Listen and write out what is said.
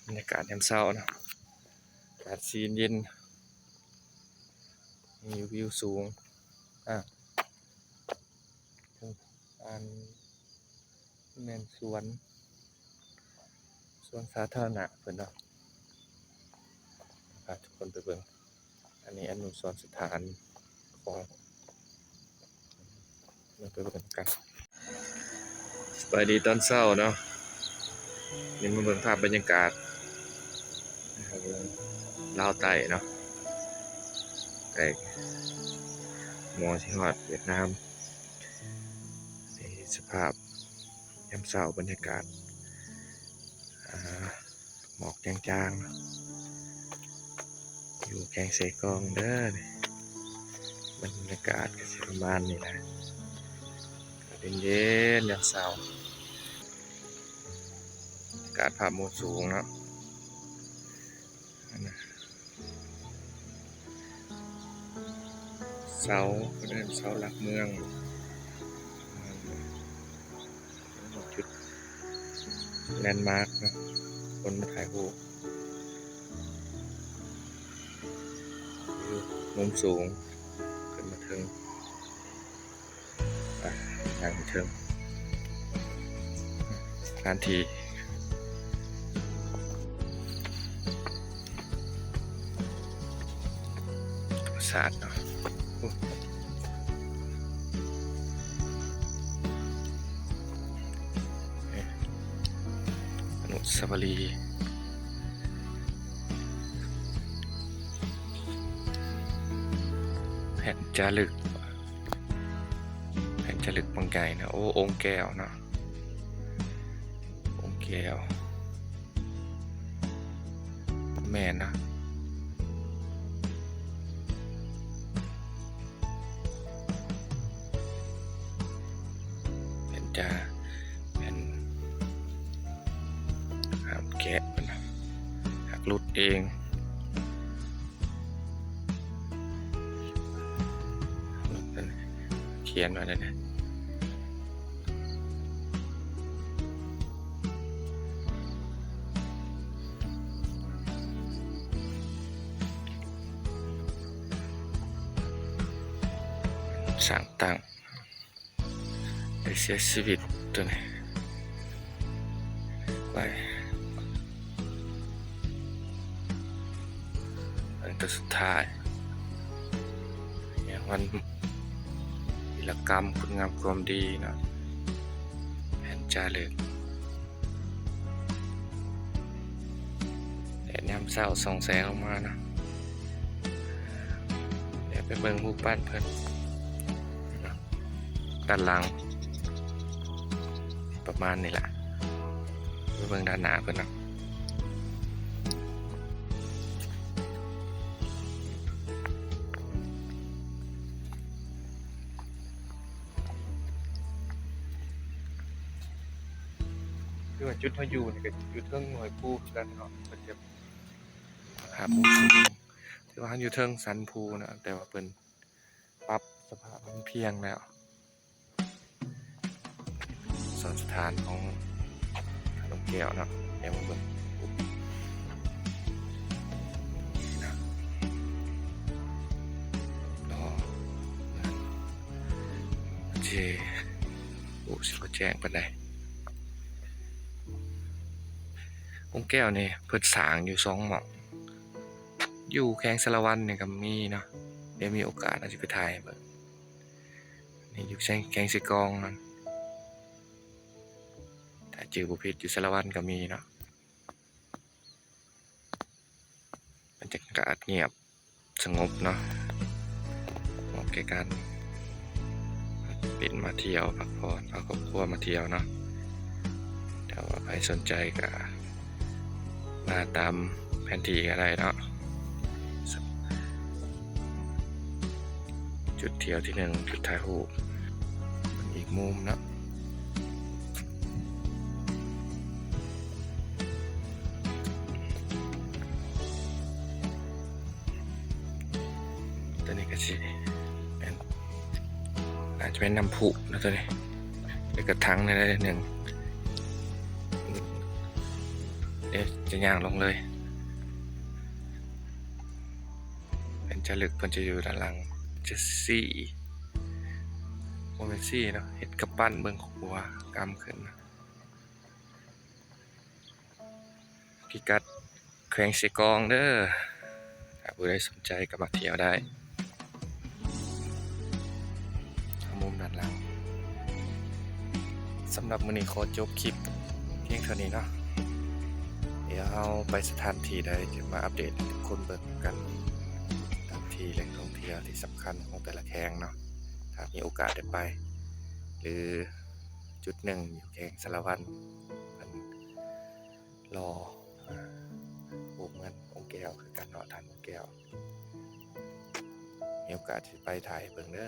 ບັນຍາກາດຍາມເຊົ້າເນາະ ອາກາດຊິເຢັນ ມີວິວສູງ ອ່າ ອັນ ແມ່ນສວນ ສວນສາທາລະນະເພິ່ນເນາະ ພາທຸກຄົນໄປເບິ່ງ. ອັນນີ້ອະນຸສອນສະຖານຂອງ ເຮົາໄປເບິ່ງນຳກັນ. ສະບາຍດີຕອນເຊົ້າເນາະ ນີ້ມາເບິ່ງພາບບັນຍາກາດລາວໃຕ້ເນາະ ໃກ້ໝໍຊິຮອດຫວຽດນາມ. ນີ້ສະພາບຍາມເຊົ້າ ບັນຍາກາດ ອ່າ ໝອກຈາງໆ ຢູ່ແຂວງເຊກອງເດີ. ບັນຍາກາດກໍຊິປະມານນີ້ແຫຼະ ເຢັນໆ ຍາມເຊົ້າ ອາກາດພາບມຸມສູງເນາະ. ອັນນະ ເສົາ ເພິ່ນເອີ້ນເສົາຫຼັກເມືອງ ຈຸດແລນມາກເນາະ ຄົນມາຖ່າຍຮູບຢູ່ມຸມສູງ ຂຶ້ນມາເທິງ. ໄປທາງເທິງ ສະຖານທີ່ປາສາດເນາະ ໂອ້ ອະນຸສາວະລີ ແຜ່ນຈາລຶກ ແຜ່ນຈາລຶກປາງໃຫຍ່ນະ. ໂອ້ ອົງແກ້ວເນາະ ອົງແກ້ວ ແມ່ນນະ ແຜ່ນຈາ ແຜ່ນຫ້າມແກະ ເພິ່ນຫາກຫຼຸດເອງ. ຂຽນວ່າແນວໃດ? ສ້າງຕັ້ງ ໄດ້ເສຍຊີວິດຕົວນີ້ໄປ ອັນຕົວສຸດທ້າຍ ແມ່ນວັນວິລະກຳຄຸນງາມຄວາມດີເນາະ ແຜ່ນຈາລຶກ. ແດດຍາມເຊົ້າສ່ອງແສງລົງມານະ ແດດ ໄປເບິ່ງຮູບປັ້ນເພິ່ນດ້ານຫຼັງ ປະມານນີ້ລະ ໄປເບິ່ງດ້ານໜ້າເພິ່ນເນາະ. ຄືວ່າຈຸດເຮົາຢູ່ນີ້ກໍຢູ່ເທິງຫ້ວຍພູຄືກັນເນາະ ເພິ່ນຈະພາບມຸມສູງ ຖືວ່າເຮົາຢູ່ເທິງສັນພູນະ ແຕ່ວ່າເພິ່ນປັບສະພາບໃຫ້ມັນພຽງແລ້ວ. ສອນສະຖານຂອງ ຂະໜົມແກ້ວເນາະ ແນມມາເບິ່ງ ໂອ້ ໂອ້ ຊິບໍ່ແຈ້ງປານໃດ. ອົງແກ້ວນີ້ເພິ່ນສ້າງຢູ່ສອງໝ່ອງ ຢູ່ແຂວງສາລະວັນນີ້ກໍມີເນາະ ດຽວມີໂອກາດອາດຈະໄປຖ່າຍໃຫ້ເບິ່ງ. ນີ້ຢູ່ແຂວງເຊກອງນັ້ນ ຖ້າຈື່ບໍ່ຜິດຢູ່ສາລະວັນກໍມີເນາະ. ບັນຍາກາດງຽບສະຫງົບເນາະ ເໝາະແກ່ການ ເປັນມາທ່ຽວພັກຜ່ອນ ພາຄອບຄົວມາທ່ຽວເນາະ. ຖ້າວ່າໃຜສົນໃຈກໍມາຕາມແຜນທີ່ກໍໄດ້ເນາະ. ຈຸດທ່ຽວທີໜຶ່ງ ຈຸດຖ່າຍຮູບ ເປັນອີກມຸມເນາະ. ຕົວນີ້ກໍຊິແມ່ນ ອາດຈະແມ່ນນ້ຳພຸເນາະຕົວນີ້ ແລ້ວກໍຖັງໃນໜຶ່ງ ດຽວຈະຍ່າງລົງເລີຍ. ເພິ່ນຈະລຶກ ເພິ່ນຈະຢູ່ດ້ານຫຼັງ ຈະຊີ້ ບໍ່ແມ່ນຊີ້ເນາະ ເຮັດກຳປັ້ນເບິ່ງຂົວ ກຳຂຶ້ນ. ພິກັດແຂວງເຊກອງເດີ ຖ້າຜູ້ໃດສົນໃຈກໍມາທ່ຽວໄດ້ ທາງມຸມດ້ານຫຼັງ. ສຳລັບມື້ນີ້ຂໍຈົບຄລິບພຽງເທົ່ານີ້ເນາະ. ດຽວເຮົາໄປສະຖານທີ່ໃດ ຈະມາອັບເດດໃຫ້ທຸກຄົນເບິ່ງນຳກັນ ສະຖານທີ່ແຫຼ່ງທ່ອງທ່ຽວທີ່ສຳຄັນຂອງແຕ່ລະແຂວງເນາະ ຖ້າມີໂອກາດໄດ້ໄປ ຫຼື ຈຸດໜຶ່ງຢູ່ແຂວງສາລະວັນ ເພິ່ນຫຼໍ່ຮູບເໝືອນອົງແກ້ວຄືກັນເນາະ ທ່ານອົງແກ້ວ. ມີໂອກາດຊິໄປຖ່າຍໃຫ້ເບິ່ງເດີ.